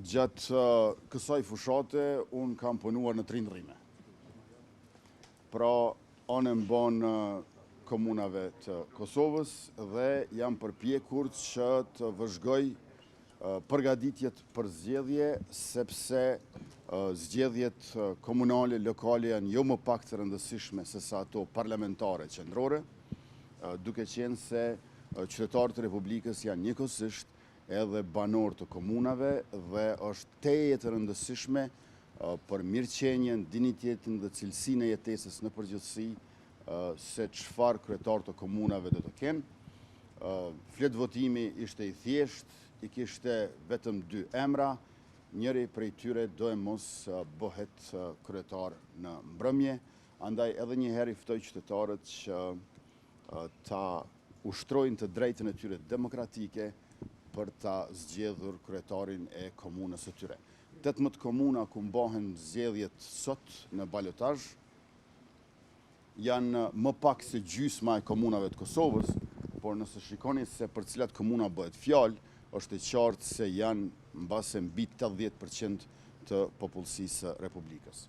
Gjatë kësaj fushate, unë kam punuar në tri ndërrime. Pra, anembanë komunave të Kosovës dhe jam përpjekur që të vëzhgoj përgatitjet për zgjedhje, sepse zgjedhjet komunale, lokale janë jo më pak të rëndësishme se sa ato parlamentare qendrore, duke qenë se qytetarët e Republikës janë njëkohësisht edhe banorë të komunave dhe është tejet e rëndësishme për mirëqenien, dinjitetin dhe cilësinë e jetesës në përgjithësi se çfarë kryetarë të komunave do të kenë. Fletëvotimi ishte i thjeshtë, i kishte vetëm dy emra, njëri prej tyre doemos bëhet kryetar në mbrëmje, andaj edhe një herë i ftoj qytetarët që ta ushtrojnë të drejtën e tyre demokratike për ta zgjedhur kryetarin e komunës së tyre. 18 komuna ku mbahen zgjedhjet sot në balotazh janë më pak se gjysma e komunave të Kosovës, por nëse shikoni se për cilat komuna bëhet fjalë, është e qartë se janë mbase mbi 80% të popullsisë së Republikës.